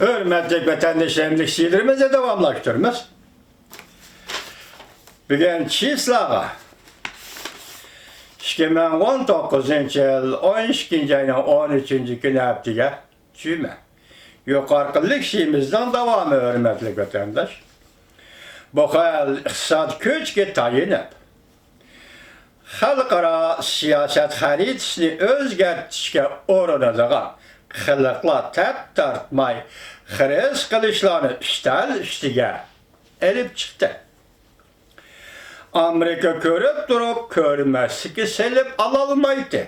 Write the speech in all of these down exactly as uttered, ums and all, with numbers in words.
ھۆرمەتلىك ۋەتەنداشلىرىمىز، شېئىرىمىزنى داۋاملاشتۇرىمىز. بۈگۈن چىسلاغا، ئىككى مىڭ ئون توققۇزىنچى يىل ئون ئىككىنچى ئاينىڭ ئون ئۈچىنچى كۈنى، ھەپتىگە جۈمە. يۇقىرىقى لېكسىيىمىزنىڭ داۋامى، ھۆرمەتلىك ۋەتەنداش. بۇ خىل ئىقتىساد كۈچىگە تايىنىپ، خەلقئارا سىياسەت خەرىتىسىنى ئۆزگەرتىشكە ئۇرۇنىدىغان قىلىقلار تەپ تارتماي، خىرىس قىلىشلارنى ئۈستەل ئۈستىگە ئېلىپ چىقتى. ئامېرىكا كۆرۈپ تۇرۇپ كۆرمەسلىككە سېلىپ ئالالمايتتى.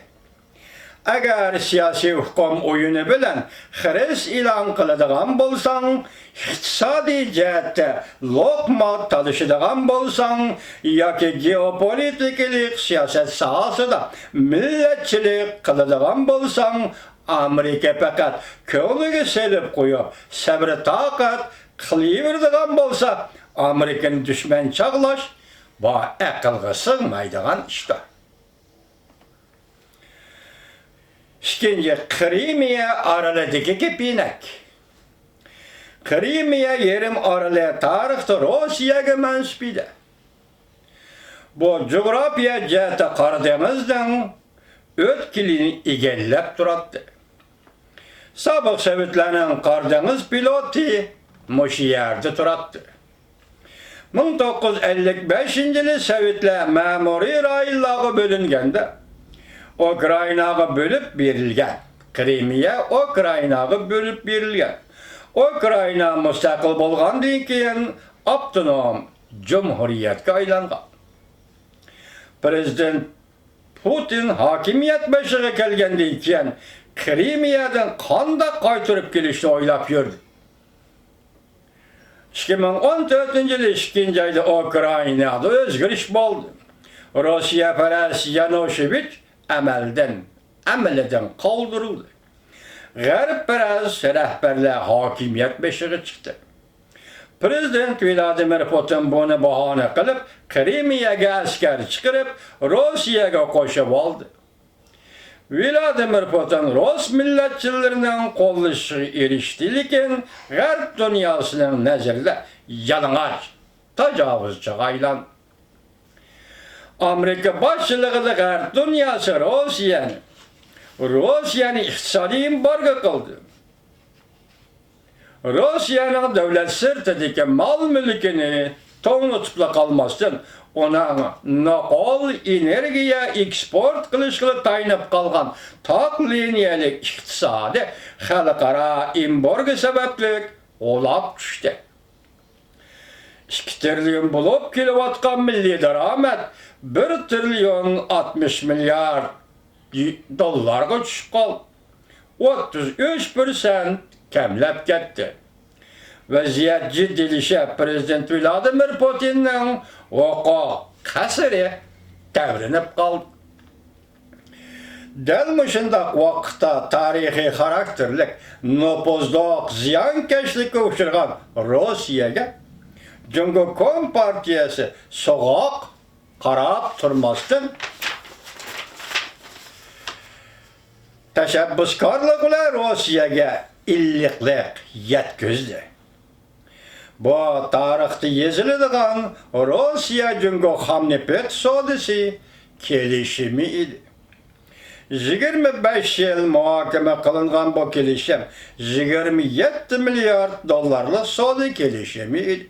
ئەگەر سىياسىي ئۇقۇم ئويۇنى بىلەن خىرىس ئېلان قىلىدىغان بولساڭ، ئىقتىسادىي جەھەتتە لوقما تالىشىدىغان بولساڭ ياكى گېئوپولىتىكىلىق سىياسەت ساھەسىدە مىللەتچىلىك قىلىدىغان بولساڭ، ئامېرىكا پەقەت كۆڭلىگە سېلىپ قويۇپ، سەبرى تاقەت قىلىۋېرىدىغان بولسا، ئامېرىكىنى دۈشمەن چاغلاش، بۇ ئەقىلگە سىغمايدىغان ئىشتۇر. ئىككىنچى، قىرىمىيە ئارىلىدىكى كېپىنەك. قىرىمىيە يېرىم ئارىلى تارىختا روسىيەگە مەنسۇپ ئىدى. بۇ جۇغراپىيە جەھەتتە قارا دېڭىزنىڭ ئۆتكىلىنى ئىگىلەپ تۇراتتى. سابىق سوۋېتلارنىڭ قارا دېڭىز فلوتى مۇشۇ يەردە تۇراتتى. مىڭ توققۇز يۈز ئەللىك بەشىنچى يىلى سوۋېتلار مەمۇرىي رايونلارغا بۆلۈنگەندە، ئۇكرائىناغا بۆلۈپ بېرىلگەن. قىرىمىيە ئۇكرائىناغا بۆلۈپ بېرىلگەن. ئۇكرائىنا مۇستەقىل بولغاندىن كېيىن ئاپتونوم جۇمھۇرىيەتكە ئايلانغان. پىرېزىدېنت پۇتىن ھاكىمىيەت بېشىغا كەلگەندىن كېيىن، قىرىمىيەدىن قانداق قايتۇرۇپ كېلىشنى ئويلاپ يۈردى. ئىككى مىڭ ئون تۆتىنچى يىلى ئىككىنچى ئايدا ئۇكرائىنادا ئۆزگىرىش بولدى. روسىيەپەرەس يانۇشېۋىچ ئەمەلدىن، ئەمەلىدىن قالدۇرۇلدى. غەربپەرەس رەھبەرلەر ھاكىمىيەت بېشىغا چىقتى. پىرېزىدېنت ۋلادىمىر پۇتىن بۇنى باھانە قىلىپ، قىرىمىيەگە ئەسكەر چىقىرىپ، روسىيەگە قوشۇۋالدى. ۋلادىمىر پۇتىن رۇس مىللەتچىلىرىنىڭ قوللىشىغا ئېرىشتى، لېكىن غەرب دۇنياسىنىڭ نەزىرىدە يالىڭاچ، تاجاۋۇزچىغا ئايلاندى. ئامېرىكا باشچىلىقىدا غەرب دۇنياسى روسىيەنى، روسىيەنى ئىقتىسادىي ئېمبارگو قىلدى. روسىيەنىڭ دۆلەت سىرتىدىكى مال-مۈلكىنى توڭلىتىپلا قالماستىن، ئۇنىڭ نوقۇل ئېنېرگىيە ئېكسپورت قىلىشقىلا تايىنىپ قالغان تاق لىنىيەلىك ئىقتىسادى خەلقئارا ئېمبارگو سەۋەبلىك غۇلاپ چۈشتى. ئىككى تىرىليون بولۇپ كېلىۋاتقان مىللىي دارامەت بىر تىرىليون ئاتمىش مىليارد دوللارغا چۈشۈپ قالدى. ئوتتۇز ئۈچ پىرسەنت كەملەپ كەتتى. ۋەزىيەت جىددىيلىشىپ، پىرېزىدېنت ۋلادىمىر پۇتىننىڭ ھوقۇق قەسرى تەۋرىنىپ قالدى. دەل مۇشۇنداق ۋاقىتتا تارىخىي خاراكتېرلىك نوپۇزلۇق زىيانكەشلىككە ئۇچرىغان روسىيەگە جۇڭگو كومپارتىيەسى سوغۇق قاراپ تۇرماستىن، تەشەببۇسكارلىق بىلەن روسىيەگە ئىللىقلىق يەتكۈزدى. بۇ تارىختا يېزىلىدىغان روسىيە جۇڭگو خام نېفىت سودىسى كېلىشىمى ئىدى. يىگىرمە بەش يىل مۇھاكىمە قىلىنغان بۇ كېلىشىم يىگىرمە يەتتە مىليارد دوللارلىق سودا كېلىشىمى ئىدى.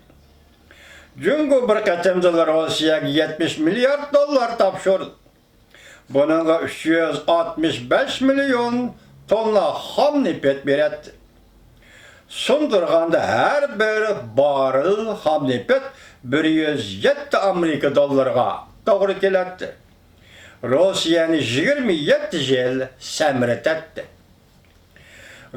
جۇڭگو بىر قېتىمدىلا روسىيەگە يەتمىش مىليارد دوللار تاپشۇردى. بۇنىڭغا ئۈچ يۈز ئاتمىش بەش مىليون توننا خام نېفىت بېرەتتى. سۇندۇرغاندا ھەر بىر باررېل خام نېفىت بىر يۈز يەتتە ئامېرىكا دوللىرىغا توغرا كېلەتتى. روسىيەنى يىگىرمە يەتتە يىل سەمرىتەتتى.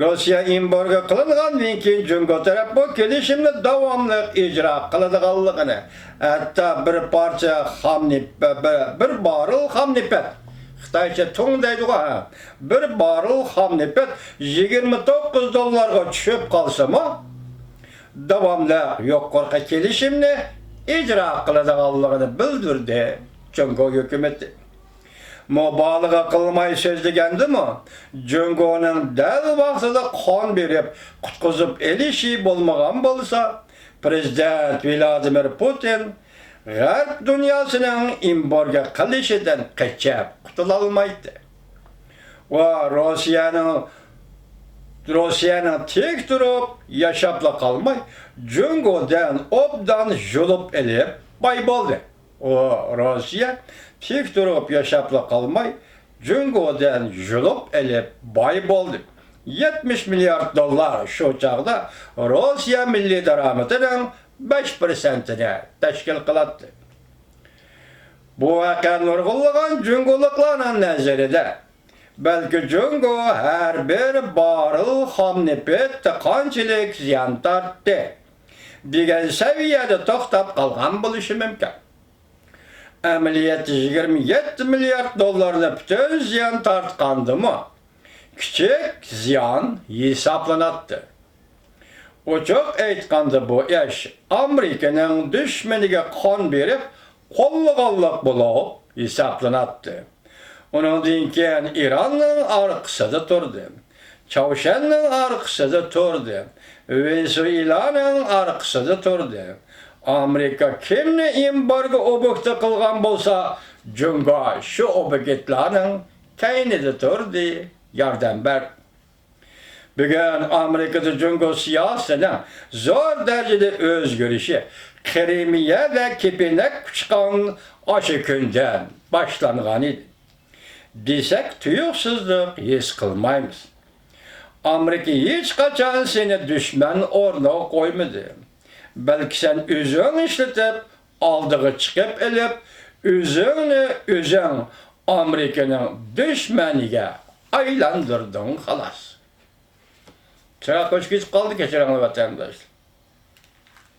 روسىيە ئېمبارگو قىلىنغاندىن كېيىن، جۇڭگو تەرەپ بۇ كېلىشىمنى داۋاملىق ئىجرا قىلىدىغانلىقىنى، ھەتتا بىر پارچە خام نېپ-، بىر، بىر باررېل خام نېفىت، خىتايچە تۇڭ دەيدىغۇ، ھە، بىر باررېل خام نېفىت يىگىرمە توققۇز دوللارغا چۈشۈپ قالسىمۇ، داۋاملىق يۇقىرىقى كېلىشىمنى ئىجرا قىلىدىغانلىقىنى بىلدۈردى جۇڭگو ھۆكۈمىتى. مۇبالىغە قىلماي سۆزلىگەندىمۇ، جۇڭگونىڭ دەل ۋاقتىدا قان بېرىپ قۇتقۇزۇپ ئېلىشى بولمىغان بولسا، پىرېزىدېنت ۋلادىمىر پۇتىن غەرب دۇنياسىنىڭ ئېمبارگو قىلىشىدىن قېچىپ قۇتۇلالمايتتى. ئۇ روسىيەنىڭ، روسىيەنىڭ تىك تۇرۇپ ياشاپلا قالماي، جۇڭگودىن ئوبدان يۇلۇپ ئېلىپ باي بولدى. ئۇ روسىيە تىك تۇرۇپ ياشاپلا قالماي، جۇڭگودىن يۇلۇپ ئېلىپ باي بولدى. يەتمىش مىليارد دوللار شۇ چاغدا روسىيە مىللىي دارامىتىنىڭ بەش پىرسەنتىنى تەشكىل قىلاتتى. بۇ ۋەقە نۇرغۇنلىغان جۇڭگولۇقلارنىڭ نەزىرىدە، بەلكى جۇڭگو ھەر بىر باررېل خام نېفىتتە قانچىلىك زىيان تارتتى دېگەن سەۋىيەدە توختاپ قالغان بولۇشى مۇمكىن. ئەمەلىيەتتە يىگىرمە يەتتە مىليارد دوللارنى پۈتۈن زىيان تارتقاندىمۇ، كىچىك زىيان ھېسابلىناتتى. ئوچۇق ئېيتقاندا، بۇ ئىش ئامېرىكىنىڭ دۈشمىنىگە قان بېرىپ قوللىغانلىق بولۇپ ھېسابلىناتتى. ئۇنىڭدىن كېيىن ئىراننىڭ ئارقىسىدا تۇردى. چاۋشيەننىڭ ئارقىسىدا تۇردى. ۋېنېسۇئېلانىڭ ئارقىسىدا تۇردى. ئامېرىكا كىمنى ئېمبارگو ئوبيېكتى قىلغان بولسا، جۇڭگو شۇ ئوبيېكتلارنىڭ كەينىدە تۇردى، ياردەم بەردى. بۈگۈن ئامېرىكىدا جۇڭگو سىياسىتىنىڭ زور دەرىجىدە ئۆزگىرىشى قىرىمىيە ۋە كېپىنەك ئۇچقان ئاشۇ كۈندىن باشلانغان ئىدى دېسەك، تۇيۇقسىزلىق ھېس قىلمايمىز. ئامېرىكا ھېچقاچان سېنى دۈشمەن ئورنىغا قويمىدى. بەلكى سەن ئۆزۈڭ ئىشلىتىپ، ئالدىغا چىقىپ ئېلىپ، ئۆزۈڭنى ئۆزۈڭ ئامېرىكىنىڭ دۈشمىنىگە ئايلاندۇردۇڭ، خالاس. چىراغ ئۆچۈپ كېتىپ قالدى، كەچۈرۈڭلار، ۋەتەنداشلار.